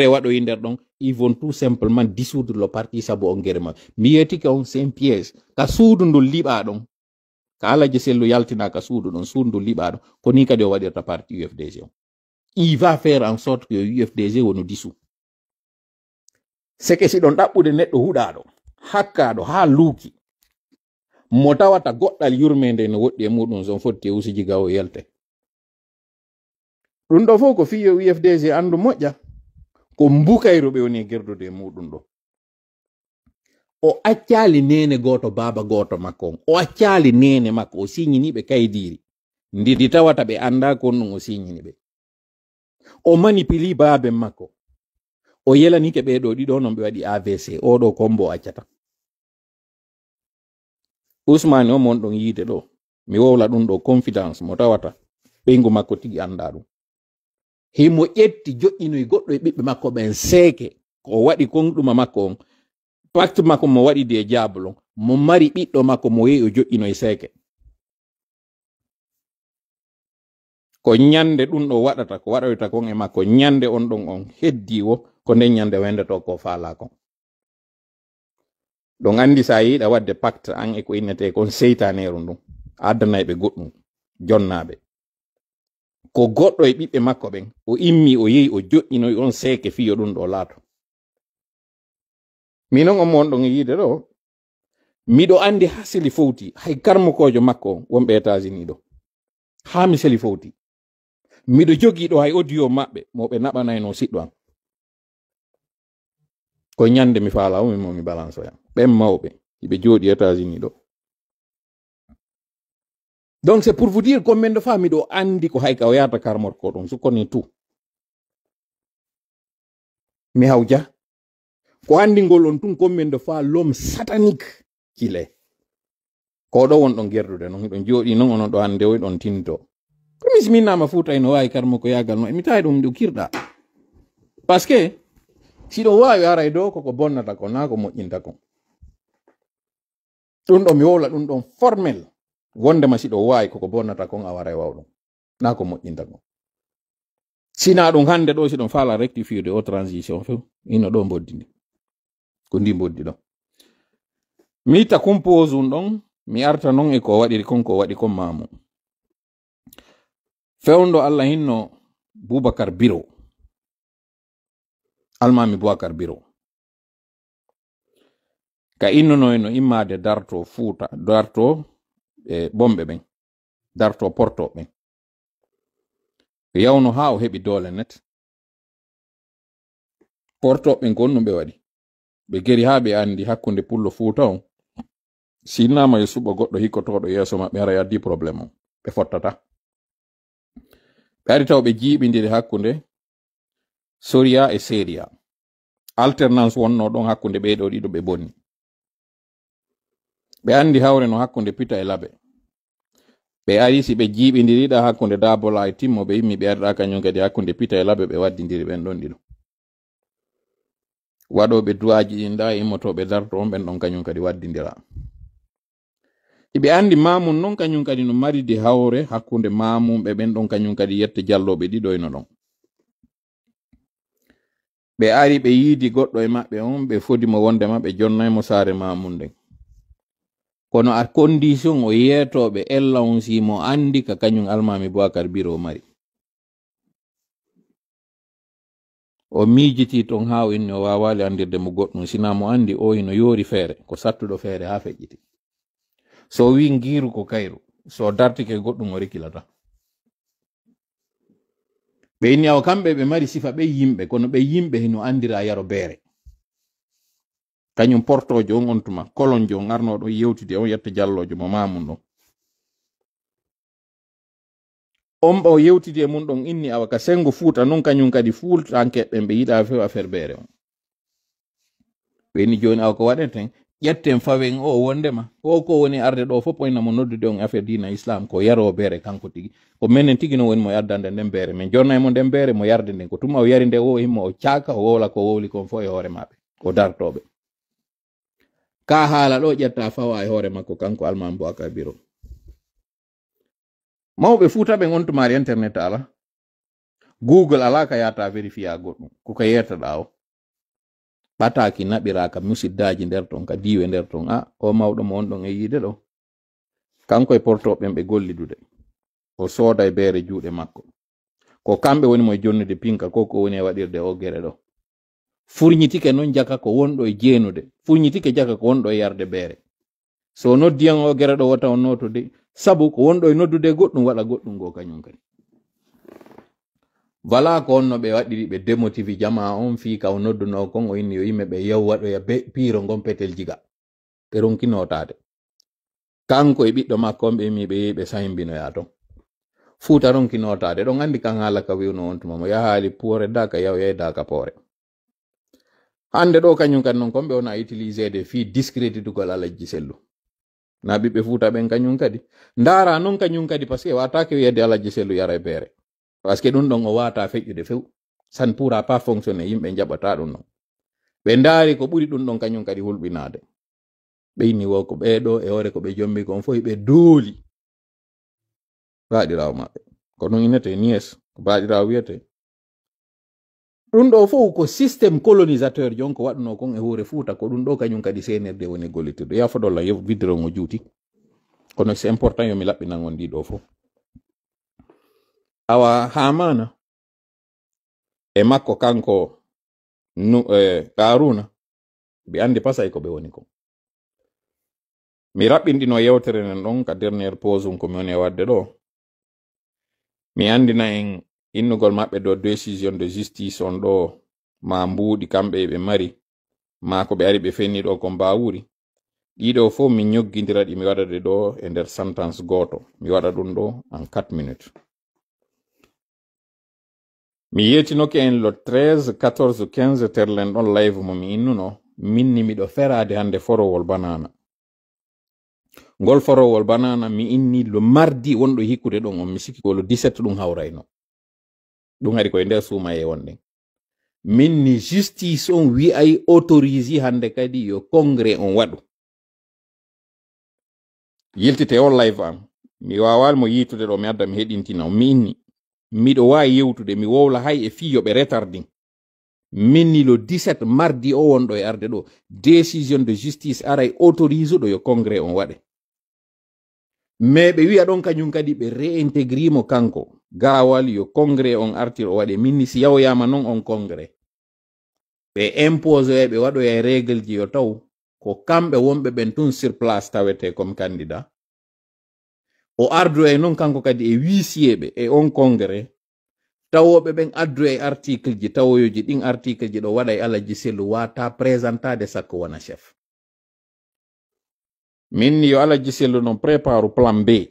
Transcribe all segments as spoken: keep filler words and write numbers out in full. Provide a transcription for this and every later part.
waɗoyi nder ɗon, ils vont tout simplement dissoudre le parti sabu on gere maɓɓe. Mi yetike on, c'est un piège. Ka suudu ndu liɓa ɗon, ka Alaji Sellu yaltina ka suudu ɗon, suudu ndu liɓa ɗon, ko ni kadi o waɗirta parti U F D G on. Il va faire en sorte que U F D G wonu dissous. Seke si ɗon ɗaɓɓude neɗɗo huɗaaɗo, hakkaaɗo, haa luuki, mo tawata goɗɗal yurmeende no woɗɗi e muɗum, so on fotti e usiji gawo yelte. Ɗum ɗo fof ko fiyo U F D G anndu moƴƴa, ko mbukayru ɓe woni e gerdude e muɗum ɗo. O accaali neene gooto, baaba gooto makko on. O accaali neene makko, o siññini ɓe kaydiiri. Ndi, ndi tawata ɓe anndaa ko on ɗum o siññini ɓe. O manipili baaben makko. O yelanike ɓee ɗoo ɗiɗo, non ɓe waɗi A V C. Oo ɗoo kombo o accata. Usmaani o mo on ɗon yiide ɗo, mi wowla ɗum ɗo confidence mo tawata ɓeyngu makko tigi anndaa ɗum. Himo ƴetti joƴƴinoy goɗɗo e ɓiɓɓe makko ɓen seeke, ko o waɗi kon ɗuma makko on, pacte makko mo waɗi de diable on, mo mari ɓiɗɗo makko mo yehi o joƴƴinoy seeke. Ko ñande ɗum ɗo waɗata, ko waɗoyta kon e makko, ñande on ɗon on heddi wo, ko nden ñande wendetoo ko faalaa kon. Ɗon anndi so a yiɗa waɗde pacte an e ko innetee kon seytaaneeru ndun, a addanay ɓe goɗɗum, jonnaaɓe. Ko goɗɗo e ɓiɓɓe makko ɓen, o immi, o yehi, o joƴƴinoy on seeke fiyo ɗum ɗo laato. Min on, on mo on ɗon e yiide ɗo, miɗo anndi haa seli fowti, hay karmokoojo makko on wonɓe États-Unis ɗo. Haa mi seli fowti. Miɗo jogii ɗo hay audio maɓɓe, mo ɓe naɓanayno siɗɗo an. Ko ñande mi faala o, min mo mi balansoya. Ɓen mawɓe, hiɓe jooɗi États-Unis ɗo. Donc, c'est pour vous dire combien de fois miɗo anndi ko hay ka o yahata karmor ko ɗum, je connais tout. Mi hawja. Ko anndingol on tun combien de fois l'homme satanique qu'il est. Ko ɗo won ɗon gerdude non, hiɗon jooɗi non, onon ɗo hannde o ɗon tinto. Ko mi siminama Fuuta ino waawi karmo ko yaagal no, mi tawi ɗum ɗo kirɗa. Parce que si ɗo waawi aray ɗo koko bonnata ko, naa ko moƴƴinta kon. Ɗum ɗo mi wowla ɗum ɗon formel. Wondema si ɗo waawi koko bonnata kon a waray wawɗum. Naa ko moƴƴinta kon. Sina ɗum hannde ɗo si ɗon faala rectifier de o transition few. Ino ɗo mboddi ndi. Ko ndi mboddi ɗo. Mi itta compose un ɗon, mi arta non e ko waɗiri kon, ko waɗi kon maamu. Fewndo Allah hinno Bubakar Biro. Almaami Bubakar Biro. Ka innunoyno immaade darto Fuuta, darto e Bomɓe ɓen, darto Porto ɓen. Yawno haa o heɓi doole net. Porto ɓen ko honɗum ɓe waɗi? Ɓe geri haa ɓe anndi hakkunde Pullo Fuuta on, si innama yo suɓo goɗɗo hikkotooɗo yeeso maɓɓe, haray addi problème on. Ɓe fottata. Ɓe ari taw ɓe jiiɓindiri hakkunde Soria e Seria. Alternance wonno ɗon hakkunde ɓee ɗoo ɗiɗo, ɓe bonni. Ɓe anndi hawre no hakkunde Pita e Labe. Ɓe ari si ɓe jiiɓindiri ɗa hakkunde Dabola e Timmo, ɓe immi ɓe ari ɗa kañum kadi hakkunde Pita e Labe, ɓe waddindiri ɓen ɗon ɗiɗo. Waɗooɓe du'aaji ɗin ɗa, immotooɓe darto on ɓen ɗon kañum kadi waddindira. Iɓe anndi Maamun non kañum kadi no maridi hawre hakkunde Maamun ɓe ɓen ɗon kañum kadi yette jallooɓe ɗiɗo ino ɗon. Ɓe ari ɓe yiidi goɗɗo e maɓɓe on, ɓe fodi mo wondema ɓe jonnay mo saare Maamun nden. Kono à condition o yeetooɓe ella on si mo anndi ka kañum Almaami Bubakar Biro mari. O miijiti ton haa o inni o waawaali anndirde mo goɗɗum, sina mo anndi o hino yoori feere, ko sattuɗo feere haa feƴƴiti. So o wii ngiiru ko kayru, so o dartike goɗɗum o rikilata. Ɓe inni awa kamɓe ɓe mari sifa ɓe yimɓe, kono ɓe yimɓe hino anndira yaro beere. Kañum portoojo on on tuma, kolonjo on arnooɗo yewtidi on yetta jalloojo mo Maamun ɗon. On ɓe o yewtidi e mun ɗon inni awa ka sengo Fuuta non kañum kadi Fuutankeɓe ɓen ɓe yiɗa few affaire beere on. Ɓe inni jooni awa ko waɗeten, ƴetten fawen o wondema o ko woni arde ɗo fof o ina mo noddude on affaire diina Islam ko yaroo beere kanko tigi. Ko menen tigi non woni mo addande nden beere. Men jonna e mo nden beere mo yarde nden. Ko tuma o yari nde o himmo o caaka o wowla ko wowli kon fof e hoore maɓɓe. O dartooɓe. Ka haala ɗo ƴetta fawa e hoore makko kanko Almaami Bubakar Biro. Mawɓe Fuuta ɓen on tumaari internet ala. Google alaa ka yaata vérifier goɗɗum. Ko ka yeetaɗaa o. Ɓataaki naɓiraa ka musiddaaji nder ton, ka diiwe nder ton. A, o mawɗo mo on ɗon e yiide ɗo. Kanko e portooɓe ɓen ɓe gollidude. O sooda e beere juuɗe makko. Ko kamɓe woni mo e jonnude pinka, ko ko woni e waɗirde o gere ɗo. Furñitike non jaka ko wonɗo e jeenude. Furñitike jaka ko wonɗo e yarde beere. So o noddi on o gere ɗo wota on nootude. Sabu ko wonɗo e noddude goɗɗum waɗa goɗɗum goo kañum kadi. Voilà ko on no ɓe waɗiri ɓe démotivi jamaa on fii ka o noddunoo kon o inni yo yimɓe ɓe yaw waɗoya be piiro ngon petel jiga. Ɓe ronki nootaade. Kanko e ɓiɗɗo makko on ɓe mi ɓe yehi ɓe sahimbinoyaa ton. Fuuta ronki nootaade. Ɗon anndi kan haala ka wi'unoo on tuma mo yahaali puure daa ka yaw yaydaa ka poore. Hannde ɗoo kañum kadi non kon ɓe wona utilisede fii discréditugol Alajji Sellu. Na ɓiɓɓe Fuuta ɓen kañum kadi. Ndaara non kañum kadi parce que waataake wi'ede Alajji Sellu yara e beere. Parce que ɗum ɗon o waata feƴƴude few. Ça ne pourra pas fonctionner, yimɓe njaɓata ɗum ɗon. Ɓe ndaari ko ɓuri ɗum ɗon kañum kadi hulɓinaade. Ɓe inni wo ko ɓee ɗoo e hoore ko ɓe jombi kon fof ɓe dooli. Baaɗiraawo maɓɓe. Ko ɗum innete nies, ko baaɗiraawo wiyete. Ɗum ɗo fof ko système colonisateur jon ko waɗunoo kon e hoore Fuuta, ko ɗum ɗo kañum kadi C N R D woni gollitirde. Yaa fodolla yo vidéo ngo juuti. Kono c'est important yo mi laɓɓinan on ɗii ɗoo fof. Awa Haamaana e makko kanko nu, e Qaaruuna, ɓe anndi pasay ko ɓe woni kon. Mi raɓɓinɗino yewtere nden ɗon ka dernière pause on ko mi woni e waɗde ɗo. Mi anndina en innugol maɓɓe ɗo décision de justice on ɗo ma mbuuɗi kamɓe e ɓe mari, ma ko ɓe ari ɓe fenni ɗo ko mbaawuri. Ɗiɗo fof mi ñoggindira ɗi mi waɗa ɗe ɗo e nder sentence gooto. Mi waɗa ɗum ɗo en quatre minutes. Mi yeetinoke en le treize, quatorze, quinze terlen ɗon live mo mi innuno. Min ni miɗo feraade hannde forowol banana. Ngol forowol banana mi inni le mardi wonɗo hikkude ɗon on, mi sikki ko le dix-sept ɗum hawrayno. Ɗum hari koye nder suumaye wonɗen. Min ni justice on wi'ay autorisé hannde kadi yo congrès on waɗu. Yiltite on live am. Mi waawal mo yiitude ɗo mi adda mi heɗintina on. Mi inni. Miɗo waawi yewtude, mi wowla hay e fii yo ɓe retardin. Min ni le dix-sept mardi o wonɗo e arde ɗo. Décision de justice aray autorise ɗo yo congrès on waɗe. Mais ɓe wi'a ɗon kañum kadi ɓe réintégrimo kanko. Gaawal yo congrès on artir o waɗe. Min ni si yawoyama non on congrès. Ɓe imposoya ɓe waɗoya e règle ji yo taw ko kamɓe wonɓe ɓen tun sur place tawete comme candidat. O ardoya non kanko kadi e huissier ɓe e on congrès. Tawoɓe ɓen addoya e article ji tawoyoji ɗin article ji ɗo waɗa e Alajji Sellu wata présentade sakko wona chef. Min yo Alajji Sellu non prépare plan B.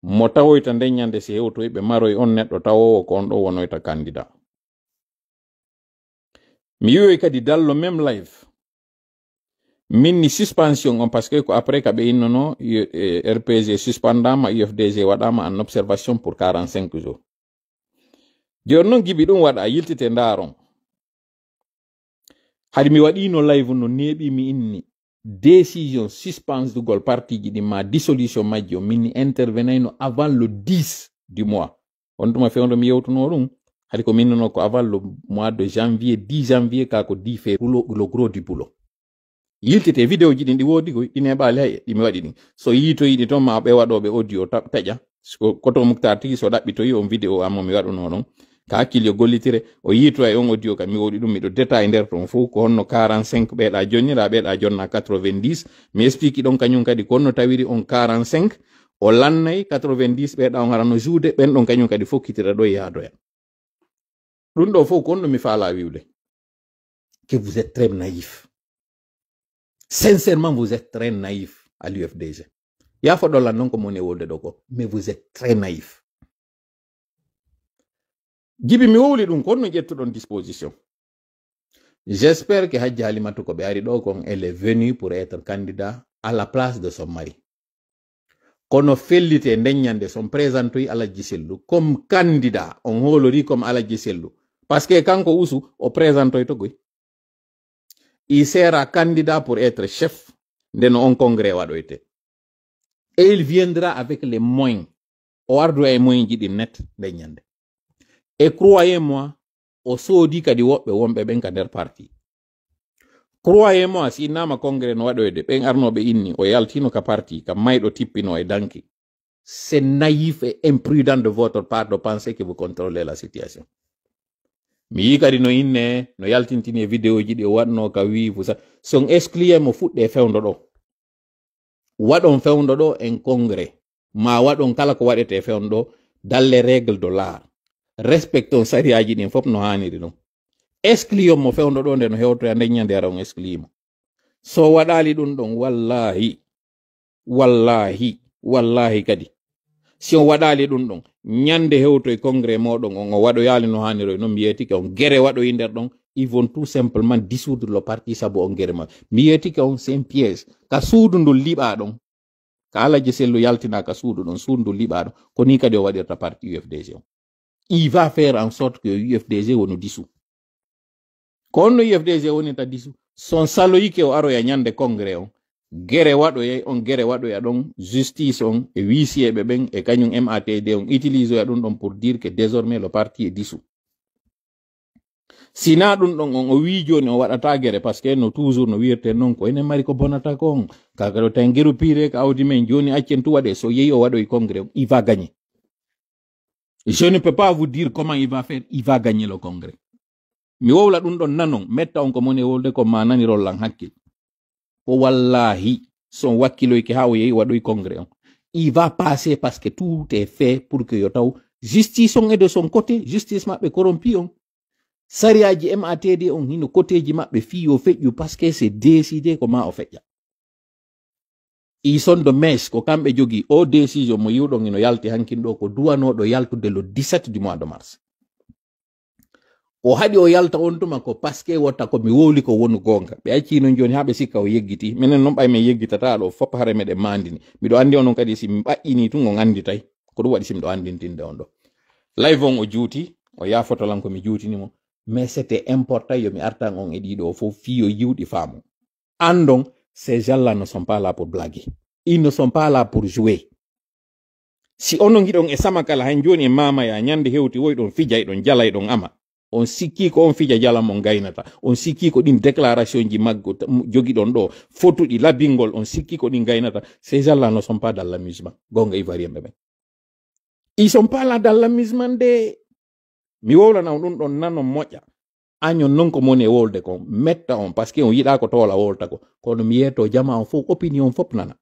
Mo tawoyta nden ñande si hewtoy ɓe maroy on neɗɗo tawowo ko on ɗo wonoyta candidat. Mi wi'oy kadi dans le même live. Min ni suspension on parce que ko après ka ɓe innono R P G suspendama, U F D G waɗama en observation pour quarante-cinq jours. Jooni non Gibi ɗum waɗa yiltite ndaaron. Hari mi waɗino live no neeɓi mi inni décision suspendugol parti ji ɗin ma dissolution majji o min ni intervenayno avant le dix du mois. On tuma fewndo mi yewtuno ɗum. Hari ko minnuno ko avant le mois de janvier, dix janvier ka ko dix février, le, le gros du boulot. Yiltite vidéo ji ɗin ɗi woodi koy, ɗi neeɓaali hay ɗi mi waɗi ɗin. So yiitoyi ɗi toon ma ɓe waɗooɓe audio ta-, taƴa. So koto Muktar tigi so ɗaɓɓitoyi on vidéo am mo mi waɗuno ɗon. Ka hakkil yo gollitire, o yiitoya e on audio ka mi woɗi ɗum miɗo détail nder toon fof ko honno quarante-cinq ɓeeɗa jonnira, ɓeeɗa jonna quatre-vingt-dix. Mi explique ɗon kañum kadi ko honno tawiri on quarante-cinq, o lannay quatre-vingt-dix ɓeeɗa on harano joude, ɓen ɗon kañum kadi fokkitira ɗo yaadoya. Ɗum ɗo fof ko honno mi faala wiwde. Que vous êtes très naïf. Sincèrement, vous êtes très naïf à l'U F D G. Yaa foɗɗo lan noon ko moni e wolde ɗo ko, mais vous êtes très naïf. Gibi mi wowli ɗum, ko honno ƴettuɗon disposition? J'espère que Hajji Halimatu ko ɓe ari ɗo kon, elle est venue pour être candidat à la place de son mari. Kono fellite nden ñande son présentoyi Alajji Sellu comme candidat, on hoolori comme Alajji Sellu. Parce que kanko Usu o présentoyto goy. Il sera candidat pour être chef nde no on congrès waɗoyte. Et il viendra avec les moyens. O ardoya e moyen ji ɗin net nden ñande. Et croyez-moi, o soodi kadi woɓɓe wonɓe ɓen ka nder parti. Croyez-moi, si innama congrès no waɗoyde, ɓen arnoɓe inni, o yaltino ka parti, ka mayɗo tippino e danki. C'est naïf et imprudent de votre part de penser que vous contrôlez la situation. Mi yii kadi no inne, no yaltintini e vidéo ji ɗi o waɗno ka wii fusa. Si on excluez mo, fuɗɗe fewndo ɗo. Waɗon fewndo ɗo en congrès. Ma waɗon kala ko waɗete fewndo ɗo, dans les règles de l'art. Respectons sariyaaji ɗin fof no haaniri ɗum. Excluon mo fewndo ɗo nde no hewtoya nde ñande ara on exclui mo. So waɗaali ɗum ɗon, wallahi, wallahi, wallahi kadi. Si on waɗaali ɗum ɗon, ñande hewtoy congrès moɗon on, o waɗoyaali no haanirori, non mi yeetike on. Gere waɗoyi nder ɗon, ils vont tout simplement dissoudre le parti sabu on gere ma. Mi yeetike on, c'est un piège. Ka suudu ndu liɓa ɗon, ka Alaji Sellu yaltina ka suudu ɗon, suudu ndu liɓa ɗon, ko ni kadi o waɗirta parti U F D G on. Il va faire en sorte que U F D G wonu dissous. Ko on no U F D G wonirta dissous. Son saloyike o aroya ñande congrès on. Gere waɗoyay on, gere waɗoya ɗon. Justice on, e huissier ɓe ɓen, e kañum M A T D on, utilisoya ɗum ɗon pour dire que désormais le parti est dissous. Si na ɗum ɗon on, o wii jooni o waɗata gere, parce que no toujours no wiirte non ko enen mari ko bonata ko on. Kaka ɗo tawi ngeru piire ko awdi men, jooni accen tu waɗe, so yehi o waɗoy congrès on, il va gagner. Je ne peux pas vous dire comment il va faire, il va gagner le congrès. Mi wowla ɗum ɗon nanon, metta on ko moni e wolde ko ma nanirol lan hakkil. Ko wallahi, so on wakkiloyke haa o yehi waɗoy congrès on. Il va passer parce que tout est fait pour que yo taw justice on est de son côté, justice maɓɓe corrompu on. Sariyaaji M A T D on hino koteeji maɓɓe fii yo feƴƴu parce que c'est décidé ko ma o feƴƴa. Ils sont de mèche, ko kamɓe jogii o décision mo yiwɗon ino yalti hankin ɗo, ko duwanooɗo yaltude le dix-sept du mois de mars. Ko haɗi o yalta on tuma ko parce que wota ko mi wowli ko wonu goonga. Ɓe accii non jooni haa ɓe sikka o yeggiti. Minen non ɓay men yeggitata ɗo fop hare meɗen mandini. Miɗo anndi onon kadi si mi ɓaƴƴini tun on annditay. Ko ɗum waɗi si miɗo anndintinde on ɗo. Live on o juuti, o yaafoto lan ko mi juutini mo. Mais c'était important yo mi artan on e ɗiɗo fof fii yo yiwɗi faamu. Andon, ces gens-là ne sont pas là pour blaguer. Ils ne sont pas là pour jouer. Si onon hiɗon e sama kala, han jooni e mamaya, ñande hewti woy ɗon fija, ɗon jala, ɗon ama. On sikki ko on fija jala mo gaynata. On sikki ko ɗin déclaration ji maggo ta-, m-, jogiɗon ɗo, fotuɗi labingol, on sikki ko ɗin gaynata. Ces gens-là ne sont pas dans l'amusement. Gonga Ivoirien ɓe ɓen. Ils sont pas là dans l'amusement de. Mi wowlana on ɗum ɗon nano moƴƴa. Añon non ko moni e wolde kon, metta on, parce que on yiɗa ko toola wolta ko. Kono mi yeeto jama on fof, opinion fof nana.